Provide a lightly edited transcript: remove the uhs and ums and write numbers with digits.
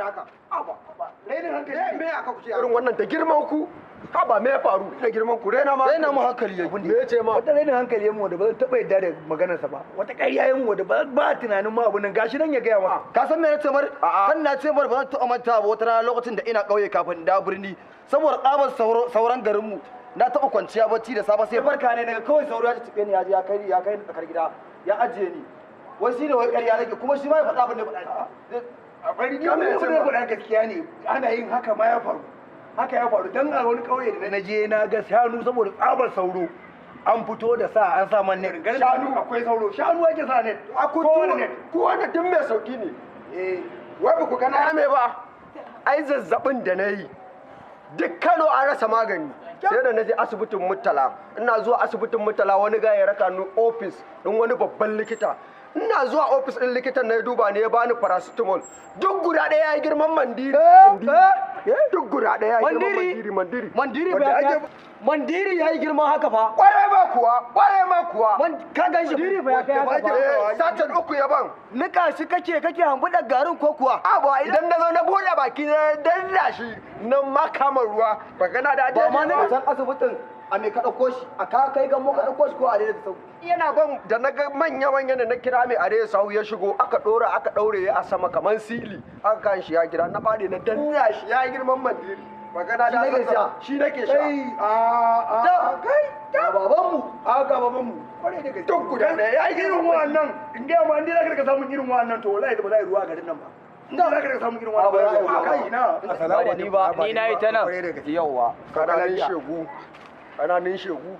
haka? Haba. Rainin hankali. Me aka kuce irin wannan da girman ku? Haba, me ya faru? Da girman ku raina ma. Raina mu hankali yayi. Me ya ce ma? Wata rainin hankali yayin wanda ba zan taɓa yadda da maganarsa ba. Wata ƙarya yayin wanda ba tunanin ma abu nan gashi nan ya gaya maka. Ka san me na ce mar? Kan na ce mar ba zan taɓa manta ba, wata rana lokacin da ina ƙauye kafin in dawo birni, saboda tsabar sauran garinmu, na taɓa kwanciya bacci da safe, sai farka ne daga kawai sauro ya taɓe ni, ya je ya kai ni tsakar gida ya ajiye ni. Wai shi ne wai ƙarya nake, kuma shi ma ya faɗa abin da ya faɗa. A bari ni wani abu da ya faɗa gaskiya ne, ana yin haka ma ya faru. Haka ya faru dan a wani ƙauye da na je na ga shanu, saboda tsabar sauro an fito da sa an sa man net. Shanu? Akwai sauro, shanu ake sa net. A ku Kowane net. ku wannan duk mai sauki ne. Eh. Wai ba ku gana me ba? Ai zazzabin da na yi, duk Kano an rasa magani. Sai da na je asibitin Murtala, ina zuwa asibitin Murtala wani gaya ya raka ni ofis ɗin wani babban likita. Ina zuwa ofis ɗin likitan na ya duba ne ya bani paracetamol. Duk guda ɗaya ya yi girman mandiri. Duk guda ɗaya ya yi girman mandiri mandiri. Mandiri Wanda ba ake mandiri ya yi girman haka fa. Kwarai ma kuwa, kwarai ma kuwa. Ka gan shi. Mandiri ba ya kai haka fa. Eh, satin 3 ya ban. Nika shi kake hambuɗar garin ko kuwa? Abu idan na zo na buɗe baki na danna shi nan ma kama ruwa ba kana da Ba ma na can asibitin a me ka ɗauko shi, a ka kai gammo ka ɗauko shi ko a daidai da sau? Yana ban da na ga manya manya da na kira mai are sau ya shigo, aka ɗora aka ɗaure ya a sama kamar sili, aka kan shi ya gida na faɗi na danna shi ya yi girman mandiri, magana da Shi nake sha. Shi nake sha. Kai, a kai. Ga babanmu. A ga babanmu. Kwarai da gaske. Duk guda ɗaya ya yi irin wannan, in gaya ma, in dai zaka rika samun irin wannan, to wallahi ba za a yi ruwa a garin nan ba. In dai zaka rika samun irin wannan, Ba za a yi ruwa ba. kai na. Ba da ni ba, ni na yi ta nan. Yawwa. Kananan shegu, kananan shegu.